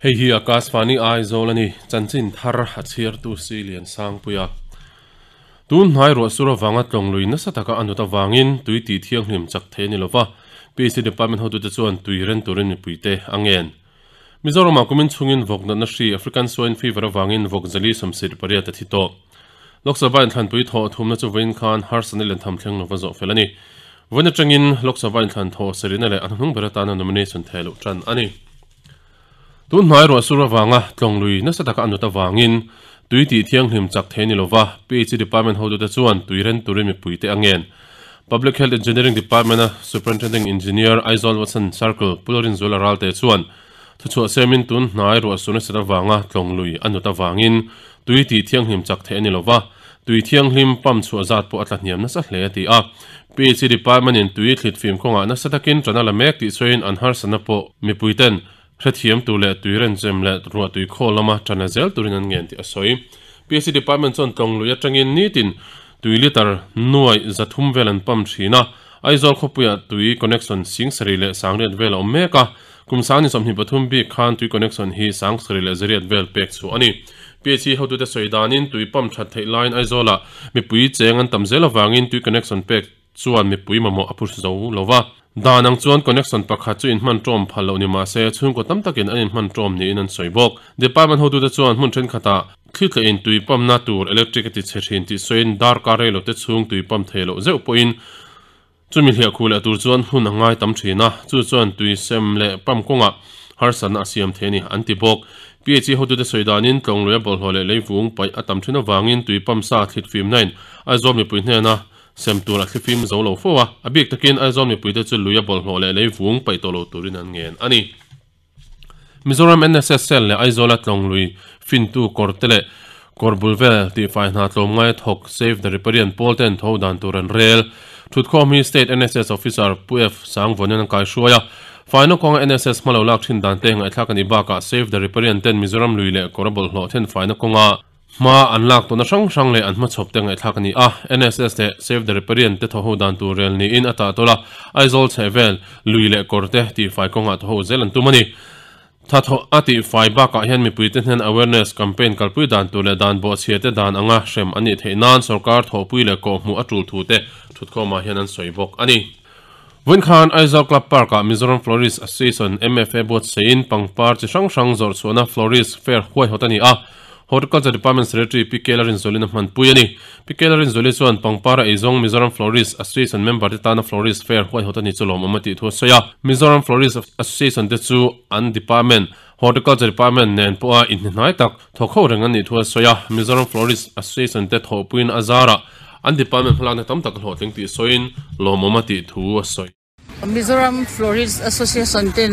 Hei hi Akashvani Aizawl a ni, chanchin thar a chhiartu si Liansangpuia. Tun hnai ruah sur avanga tlawng lui nasa taka a nut avangin tui tih thianghlim chak thei a ni lova, PC Department hotute chuan tui ren turin mipuite a ngen. Mizoramah kumin chhungin vawk natna hri African Swine Fever avangin vawk 478 a thi tawh. Lok Sabha inthlanpui thawh thumna chu vawiin khan harsatna lian tham thleng lova zawh fel a ni. Vawiin atangin Lok Sabha inthlan thawh serina leh a hnuhnung ber atana nomination theh loh tan a ni. Tun hnai ruah sur avanga tlawng lui nasa taka a nut avangin tui tih thianghlim chak thei a ni lova, PHE Department hotute chuan tui ren turin mipuite a ngen. Public Health Engineering Department-a Superintending Engineer Aizawl Watson Circle Pu Rinzuala Ralte chuan thuchhuah siamin tun hnai ruah sur nasat avanga tlawng lui a nut avangin tui tih thianghlim chak thei a ni lova, tui thianghlim pump chhuah zat pawh a tla hniam nasa hle a ti a. PHE Department-in tui thlit fim kawngah nasa takin ṭan a la mek tih sawiin an harsatna pawh mipuiten hrethiam tur leh tui renchem leh ruahtui khawl lama ṭan la zel turin an ngen tih a sawi. PHE Department chuan tlawng lui aṭangin nitin tui litre nuai 300 vel an pump ṭhin a, Aizawl khawpuiah tui connection 78,000 vel a awm mek a, kum 2023 bik khan tui connection hi 7,800 vel pek chhuah a ni. PHE hotute sawi danin tui pump ṭhat theih laiin Aizawlah mipui cheng an tam zel avangin tui connection pek chuan mipui mamawh a phur zo lo va. Dan ang chuan connection pakhat chu inhman ṭawm phal loh ni mah se chhungkaw tam takin an inhman ṭawm niin an sawi bawk. Department hotute chuan hmun ṭhenkhatah thli tlehin tui pump-na tur electric a ti chhe ṭhin tih sawiin darkar rei lote chhung tui pump thei loh zeuh pawhin chumi hliah khuh leh tur chuan hun a ngai tam ṭhin a, chu chuan tui sem leh pump kawngah harsatna a siam thei a ni an ti bawk. PHE hotute sawi danin tlawng luia bawlhhlawh leh leivung paih a tam ṭhin avangin tui pump sa thlit fimnain Aizawl mipui hnena sem tur a thlifim zo lo fo a, a bik takin Aizawl mipuite chu lui a bawlhhlawh leh lei vung paih tawh lo turin an ngen a ni. Mizoram NSS Cell leh Aizawla tlawng lui fintu kawr te leh kawr bul vel tihfai hna tlawmngai thawk Save the Riparian pawl ten tho dan tur an rel. Thutkhawm hi State NSS Officer Pu F Sangvawn-in an kaihruai a, faina kawnga NSS hma lo lak thin dan te ngaihthlak a nih bakah Save the Riparian ten Mizoram lui leh kawr a bawlhhlawh then faina kawnga Hma an lak tawhna hrang hrang leh an hmachhawp te ngaihthlak a ni a, NSS leh Save the Riparian te thawho dan tur rel niin a tah tawlh a, Aizawl chhehvel, lui leh kawr te tihfai kawngah thawho zel an tum a ni. Thathawh a tihfai bakah hian mipuite hnen awareness campaign kalpui dan tur leh dan bawhchhia te dan anga hrem a nih theih nan sawrkar thawhpui leh kawhhmuh a tul thu te thutkhawmah hian an sawi bawk a ni. Vawiin khan Aizawl Club Park-ah Mizoram Florist Association, MFA, buatsaihin pangpar chi hrang hrang zawrh chhuahna Florist Fair huaihawt a ni a, Horticulture Department Secretary Pi Kela Rinzualin a hmanpui a ni. Pi Kela Rinzuali chuan pangpara eizawng Mizoram Florist Association member te tana Florist Fair huaihawt a ni chu lawmawm a tih thu a sawi a. Mizoram Florist Association te chu an department, Horticulture Department nen pawha inhnihnai tak thawk ho reng an nih thu a sawi a, Mizoram Florist Association te thawhpuiin a zarah an department hmalakna tam tak a hlawhtling tih sawiin lawmawm a tih thu a sawi. Mizoram Florist Association ten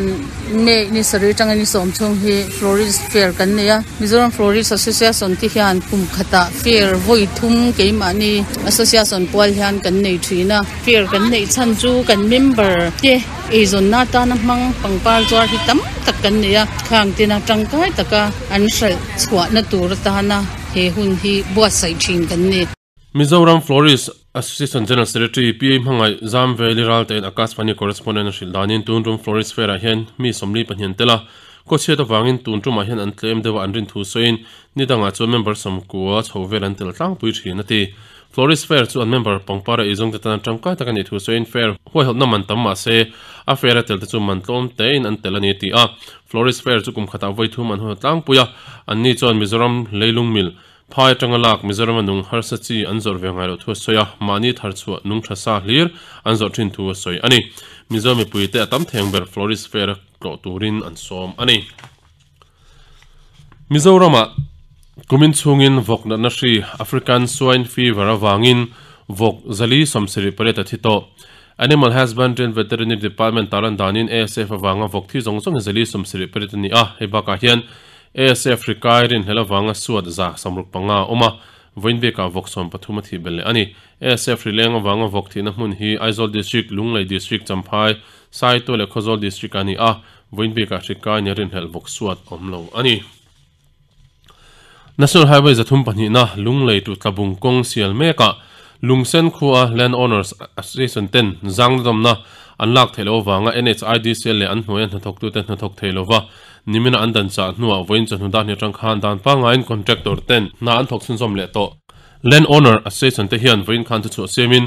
May ni sarih atanga ni sawm chhung hi Florist Fair kan nei a, Mizoram Florist Association te hian kum khatah fair vawi thum keimahni association pual hian kan nei thin a, fair kan neih chhan chu kan member te Eizawnna atana hmang pangpar zuar hi tam tak kan nei a, khang tina tangkai taka an hralh chhuahna tur atana he hun hi buatsaih thin kan ni. Mizoram Florist Association General Secretary PA Hmangaih Zamveli Raltein Akashvani Correspondent a hrilh danin tun tum Florist Fair ah hian mi 42 an tel a, khawchhiat avangin tun tumah hian an tlem deuh a an rin thu sawiin ni dangah chuan member 90 chho vel an tel tlangpui thin a ti. Florist Fair chu an member pangpara eizawngte tan tangkai tak a nih thu sawiin fair huaihawtna man tam mah se a fair a tel te chu man tlawm tein an tel a ni a ti a. Florist Fair chu kum khatah vawi thum an hawn tlangpui a, anni chuan Mizoram leilung mil phai atanga lak Mizorama nung harsa chi an zawrh ve ngai loh thu a sawi a, mahni thar chhuah nung tha sa hlir an zawrh thin thu a sawi a ni. Mizo mipuite a tam theng ber Florist Fair a tlawh turin an sawm a ni. Mizoramah kumin chhungin vawk natna hri African Swine Fever avangin vawk 478 a thi tawh. Animal Husbandry and Veterinary Department tarlan danin ASF avanga vawk thi zawng zawng hi 478 a ni a, hei bakah hian ASF hri kai rinhlelh avanga suat 165 a awm a, vawiin bikah vawk 13 a thih belh leh a ni. ASF hri leng avanga vawk thihna hmun hi Aizawl District, Lunglei District, Champhai, Saitual leh Khawzawl District a ni a, Vawiin bikah hri kai nia rinhlelh vawk suat awm lo a ni. National Highway 32 na Lunglei to Tlabung kawng sial mekah Lungsen khua Land Owners Association ten zang na dawmna an lak theih loh avanga NHIDCL leh an hnuaia hnathawktute hnathawk thei lova Nimina an dan chah hnuah vawiin chawhnu dan hi atang khan dan pangaiin contractor ten hna an thawk chhunzawm leh tawh. Land owner association te hian vawiin khan thuchhuah siamin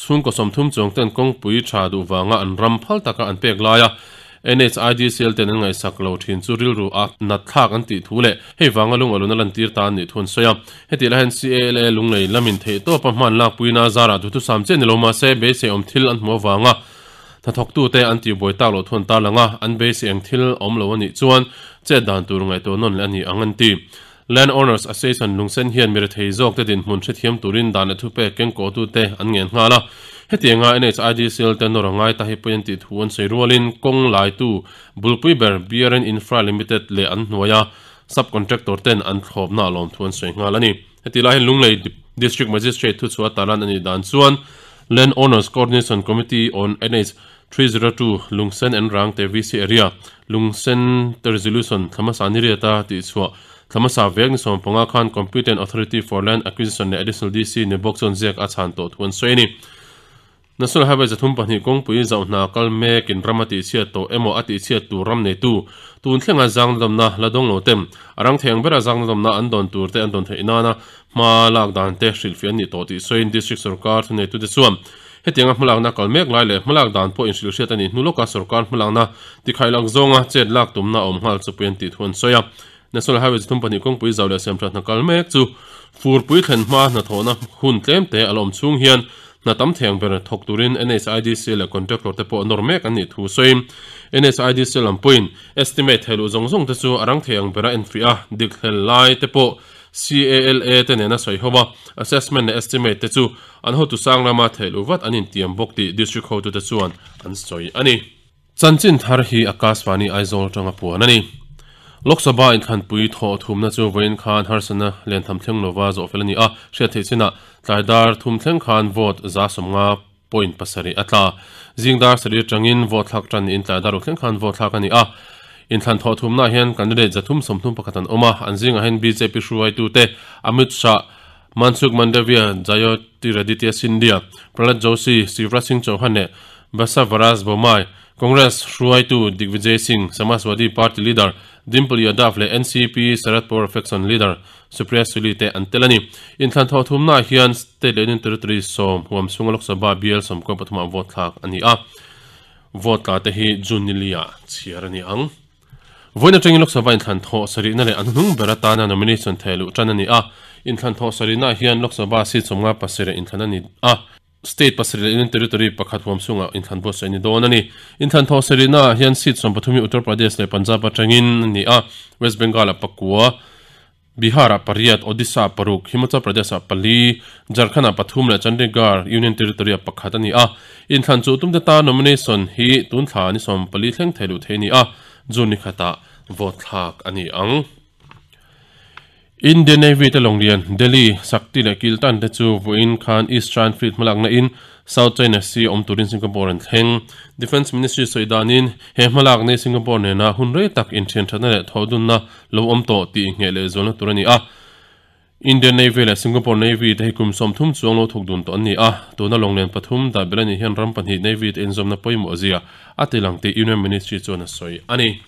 chhungkaw 30 chuang ten kawngpui tha duh vanga an ram phal taka an pek laia NHIDCL ten an ngaihsak lo thin chu rilru a nat thlak an tih thu leh hei vanga lungaluna lantir ta an nih thu an sawi a. Heti lai hian CALA lunglei lamin theihtawpa hman lakpuina zarah duhthusam chiah ni lo mahse beisei awm thil an hmuh avanga hnathawktute an tihbuai tak loh thu an tarlang a, an beisei ang thil awm lo a nih chuan chet dan tur ngaihtuah nawn leh a ni ang an ti. Land Owners Association lungsen hian mi rethei zawkte dinhmun hrethiam turin dan leh thupek kengkawhtute an ngen nghal a. Hetianga NHIDCL te nawr a ngai ta hi pawi an tih thu an sawi rualin kawng laitu bulpui ber BRN Infra Limited leh an hnuaia Sub-contractor ten an thlawpna a lawm thu an sawi nghal a ni. Heti lai hian Lunglei District Magistrate thuchhuah tarlan a nih dan chuan Land Owners Coordination Committee on NH 302 Lungsen and Rangte VC Area, Lungsen te Resolution thlamasa ni riata tihchhuah thlamasa vek ni 15 khan Competent Authority for Land Acquisition leh Additional DC ni bawk chuan ziak a chhan tawh thu an sawi a ni. National Highway 32 kawngpui zauh hna kal mekin ram a tihchhiat tawh emaw a tihchhiat tur ram neitu tun thlenga zangnadawmna la dawng lo tem a rang thei ang bera zangnadawmna an dawn tur te an dawn theih nana hma lak dan te hrilhfiah an nih tawh tih sawiin District sawrkar thuneitute chuan hetianga hmalakna kal mek lai leh hmalak dan pawh inhrilhhriat a nih hnu lawka sawrkar hmalakna tikhaih lak zawnga chet lak tumna a awm nghal chupui an tih thu an sawi a. National Highway 32 kawngpui zau leh siamthat hna kal mek chu furpui thlen hma hnathawhna hun tlem te a la awm chhung hian hna tam theng ber thawk turin NHIDC leh contractor te pawh nawr mek an nih thu sawiin NHIDC lam pawhin estimate thei luh zawng zawng te chu a rang thei ang bera enfiah a, dik hlel lai te pawh CALA te nena sawi ho a, assessment leh estimate te chu an hotu sang lama theih luh vat an intiam bawk tih district hotute chuan an sawi a ni. Chanchin thar hi Akashvani Aizawl atanga puan a ni. Lok Sabha inthlanpui thawh thumna chu vawiin khan harsatna lentham thleng lova zawh fel a ni a, hriat theih chinah tlai dar thum thleng khan vote 50.7 a tla. Zing dar sarih atangin vote thlak tan niin tlai dar ruk thleng khan vote thlak a ni a. Inthlan thawh thumnaah hian candidate 331 an awm a, an zingah hian bjp hruaitute Amit Shah, Mansukh Mandaviya, Jyotiraditya Scindia, Prahlad Joshi, Shivraj Singh Chauhan leh Basavaraj Bommai, Congress hruaitu Digvijay Singh, Samajwadi Party leader Dimple Yadav leh NCP Sharad Pawar faction leader Supriya Sule te an tel a ni. Inthlan thawh thumnaah hian state leh Union Territory 10 huam chhunga Lok Sabha bial 13 ah vote thlak a ni a, vote tla te hi June ni li ah chhiar a ni ang. Vawiin atangin Lok Sabha inthlan thawh sarihna leh a hnuhnung ber atana nomination theh luh tan a ni a. Inthlan thawh sarihnaah hian Lok Sabha seat 57 inthlan a ni a. State pasarih leh Union Territory pakhat huam chhungah inthlan buatsaih a ni dawn a ni. Inthlan thawh sarihnaah hian seat 13 hi Uttar Pradesh leh Punjab atangin a ni a, West Bengal-ah pakua, Bihar-ah pariat, Odisha-ah paruk, Himachal Pradesh-ah pali, Jharkhand-ah pathum leh Chandigarh Union Territory-ah pakhat a ni a. Inthlan chu tumte tan nomination hi tun thla ni 14 thleng thei luh thei a ni a, June ni khatah vote thlak a ni ang. Indian Navy te lawnglian Delhi, Sakti leh Kiltan te chu vawiin khan East China Fleet hmalakna in South China Sea awm turin Singapore an thleng. Defence Ministry sawi danin he hmalakna hi Singapore nena hun rei tak inthianthatna leh thawhdunna lo awm tawh tih ngheh leh zualna tur a ni a. Indian Navy leh Singapore Navy te hi kum 30 chuang lo thawk dun tawh an ni a. Tuna lawnglian pathum dah belh a nih hian ram pahnih Navy te inzawmna pawimawh zia a ti lang tih Union Ministry chuan a sawi a ni.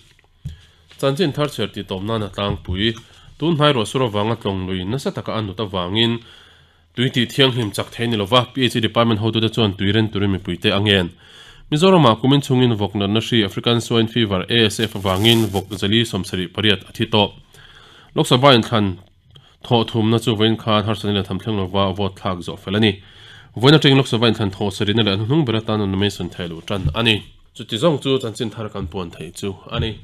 Chanchin thar chher tih tawp nana tlangpui tun hnai ruah sur avanga tlawng lui nasa taka a nut avangin tui tih thianghlim chak thei ni lova PHE Department hotute chuan tui ren turin mipuite a ngen. Mizoramah kumin chungin vawk natna hri African Swine Fever, ASF, avangin vawk zali 78 a thi tawh. Lok Sabha inthlan thawh thumna chu vawiin khan harsatna leh tham thleng lova vote thlak zawh fel a ni. Vawiin atangin Lok Sabha inthlan thawh sarihna leh a hnuhnung ber atan nomination theh luh tan a ni. Chuti zawng chu chanchin thar kan puan theih chu a ni.